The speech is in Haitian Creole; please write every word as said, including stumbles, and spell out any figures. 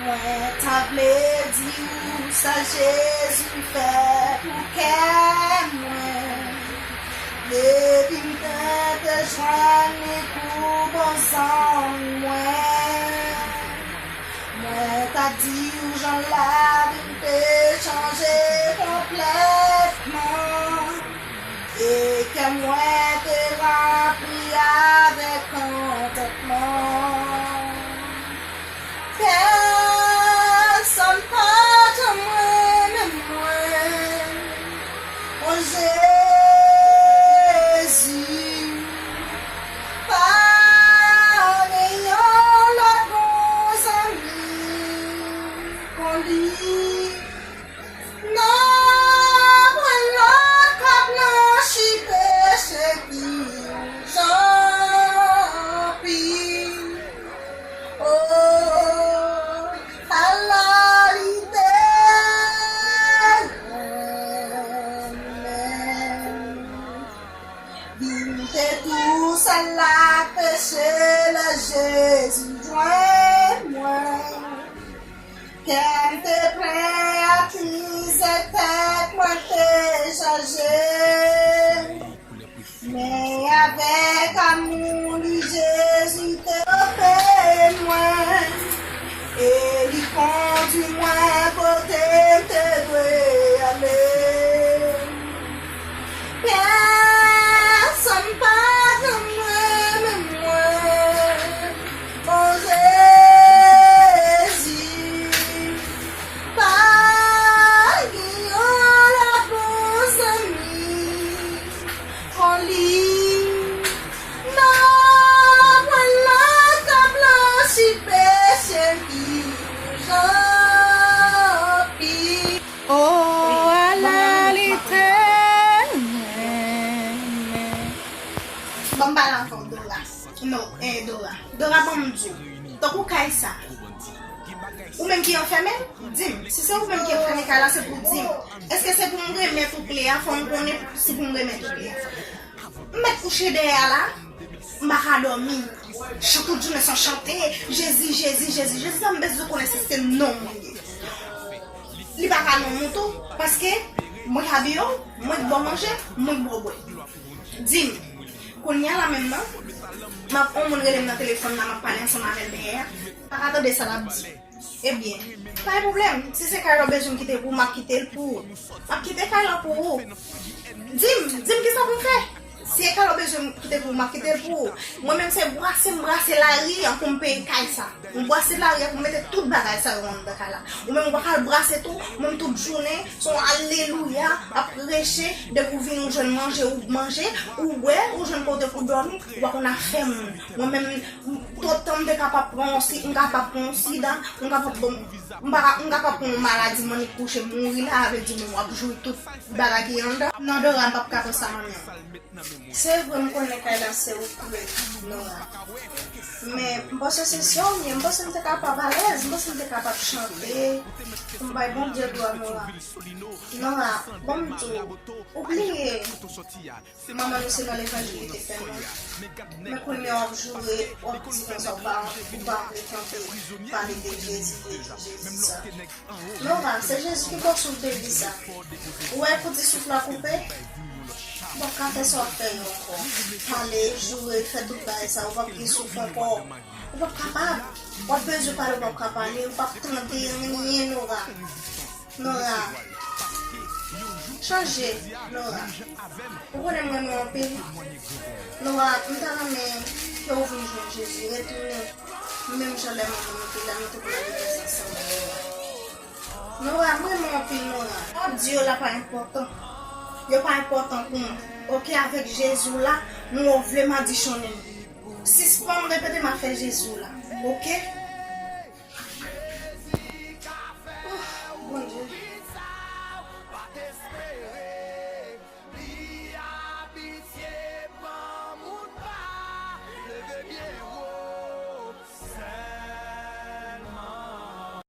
Mwen ta vle di w sa Jezi fè pou kè mwen. Depi m te, te jwenn li kou bon zanmi mwen, mwen ta di w jan lavi m te chanje konplètman. E kè mwen te ranpli avèk kontantman. Pèsonn pa janm renmen mwen. O Jezi, pa gen yon lòt bon zanmi kon li. Non, pwen lòt ka blanchi peche ki jan anpil. O, ala li te renmen. Li te tou sèl ak peche lè Jezi jwenn mwen. Kè m te plen ak mizè, tèt mwen te chaje. Men avèk amou li, Jezi te kanpe mwen. E li kondui mwen kote m te dwe ale. Pèsonn pa janm renmen mwen. O Jezi, pa gen yon lòt bon zanmi kon li. Non, pwen lòt ka blanchi peche m ki jan anpil. O, ala li te renmen. Ban m pale avè w, Dora. Non, eh, Dora. Dora, ban m di w. Tankou kay sa. Ou menm ki anfèmen, di m. Si se ou menm ki anfèmen kay la, se pou w di m. Èske se pou m remèt ou kle a? Fò m konnen si pou m remèt ou kle a. M mèt kouche dèyè a la, m pa ka dòmi. Chan tout jounen se chante, Jezi, Jezi, Jezi, Jezi, sa m bezwen konnen si se non mwen ye. Li pa ka non mwen tou, paske mwen k abiye w, mwen k ba w manje, mwen k ba w bwè. Di m, kounye a la menm nan, m ap, yon moun rele m nan telefòn la, m ap pale ansanm avè l dèyè a. Pa ka tande sa l ap di. Ebyen, pa gen pwoblèm. Si se kay la w bezwen m kite pou ou, m ap kite l pou ou. M ap kite kay la pou ou. Di m, di m kisa pou m fè. Si se kay la w bezwen m kite pou ou, m ap kite l pou ou. Mwen menm se brase m brase lari an pou m peye kay sa. M brase lari an pou m mete tout bagay sa yo anndan kay la. Ou menm ou pa ka al brase tou, ou menm tout jounen, se yon alelouya, ap preche, depi w vini w jwenn manje, ou manje, ou bwè, ou jwenn kote pou dòmi, ou pa konn afè moun. Mwen menm, Tout tan m te kapab pran yon si, m kapab pran yon sida, m kapab, bon, m pa ka, m kapab pran yon maladi, m annik kouche, m mouri la, vle di mwen w ap jwi tout bagay ki anndan. Non, Dora, m p ap ka pran sa nan men w. Se vre, m konnen kay la se ou k lwe, Nora. Men, m panse se sè w m ye, m panse m te kapab alèz, m panse m te kapab chante, pou m bay Bondye glwa, Nora. Nora, bon, m di w, ou bliye. Manman nou se nan levanjil li te fè nou. Men kounye a w ap joure, w ap di konsa w pa, ou pa vle tande pale de Jezi, Jezi, Jezi sa. Nora, se Jezi ki bò sou w te di sa. Ou wè kout souf la koupe? Ou p ap ka fè sa w ap fè yo ankò. Pale, joure, fè tout bagay sa, ou p ap gen souf ankò. Ou p ap kapab. W ap bezwen pale, ou p ap ka pale, ou p ap tande anyen, Nora. Nora. Chanje, Nora. Ou konnen m renmen w anpil. Nora, m ta renmen ke w vin jwenn Jezi, retounen. Menm jan lè manman nou te la, nou te konn al legliz ansanm, Nora. Nora, m renmen w anpil, Nora. Sa w ap di yo la pa enpòtan. Yo pa enpòtan pou mwen. Oke, avèk Jezi w la, m wè w vle madichonnen m. Sispann repete m afè Jezi w la. Oke?